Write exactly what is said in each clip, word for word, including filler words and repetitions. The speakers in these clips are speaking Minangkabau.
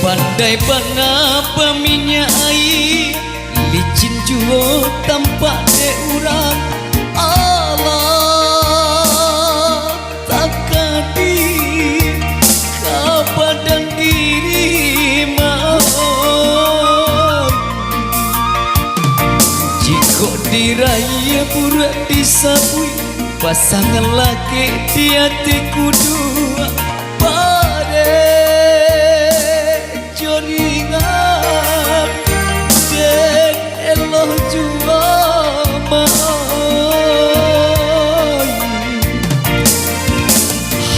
Pandai bana baminyak aia, licin juo tampak dek urang. Alah, takadi ka badan diri, Mak. Jikok diraia buruak disabuik, pasangan laki di ati kudu barek. Jo ringan den elok juo, Mak.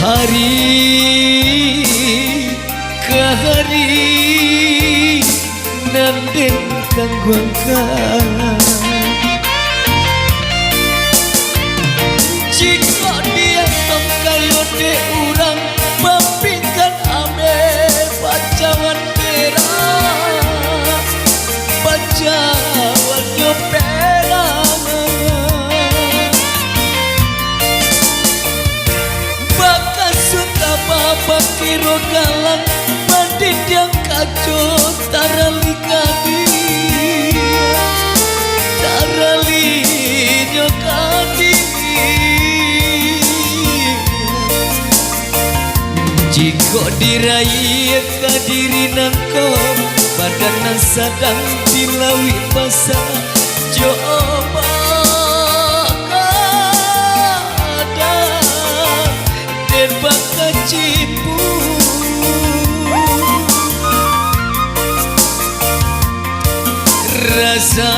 Hari ka hari nan den tangguangkan. Jikok diantong kayo dek urang, bapinggan ameh bacawan perak, bacawan nyo perak. Bakasuik ka babakiro galang, badindiang kaco tarali kadi, taralinyo kadi. Jikok diraia ka diri nangko, badan nan sadang di lauik basa, jo ombak kadang den bakacipuak. Rasa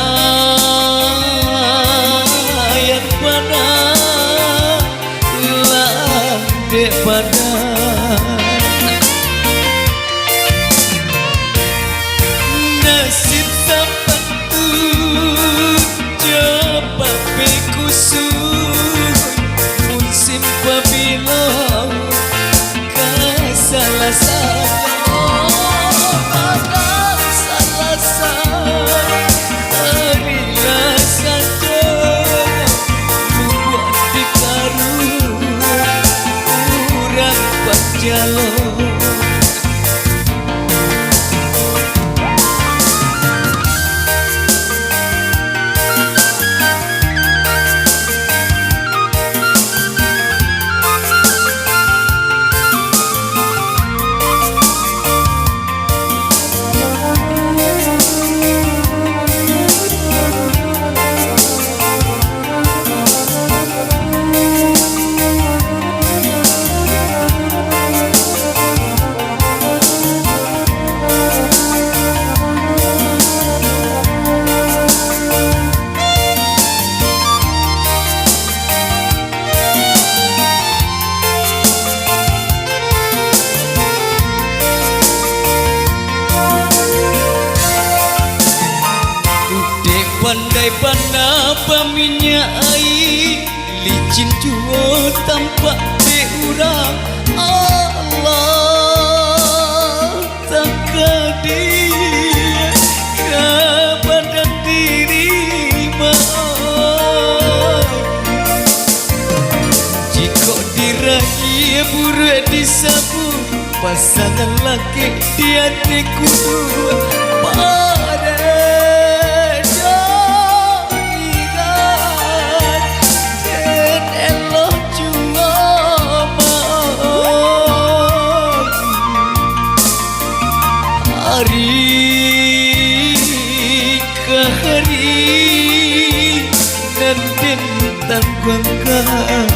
yang bana lah dek bana. Nasib sampan tu jo babe kusui, musim pabilo ka salasai, oh, maka salasai, marilah sajo bubuak di karu urang panjalo. Dek pandai bana baminyak aia, licin juo tampak dek urang. Alah, takadi ka badan diri, Mak. Jikok diraia buruak disabuik, pasangan laki di ati kudu barek jo ringan, den elok juo, Mak. Hari ka hari nan den tangguangkan.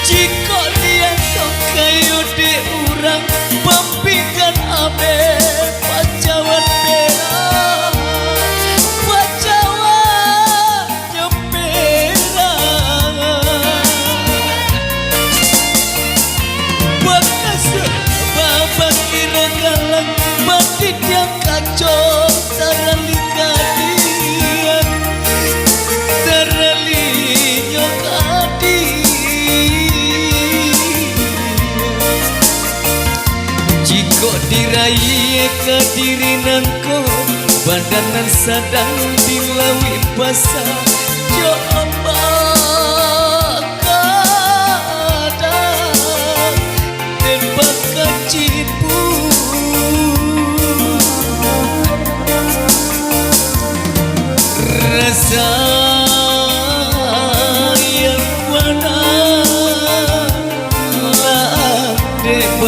Jikok diantong kayo dek urang, bapinggan ameh bacawan perak, bacawan nyo perak. Bakasuik babakiro galang, badindiang kaco tarali kadiang, taralinyo kadiang. Jikok diraia ka diri nangko, badan nan sadang di lauik basa, jo ombak kadang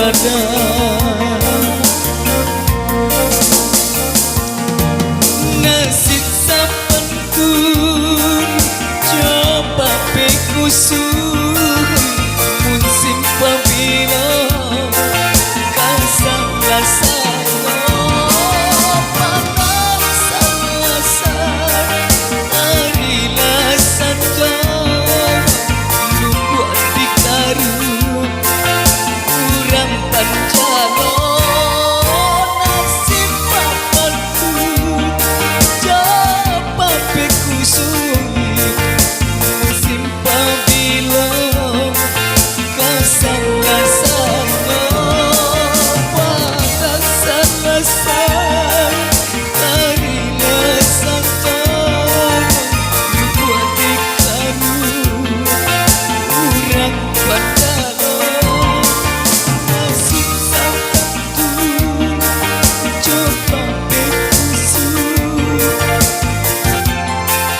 Ada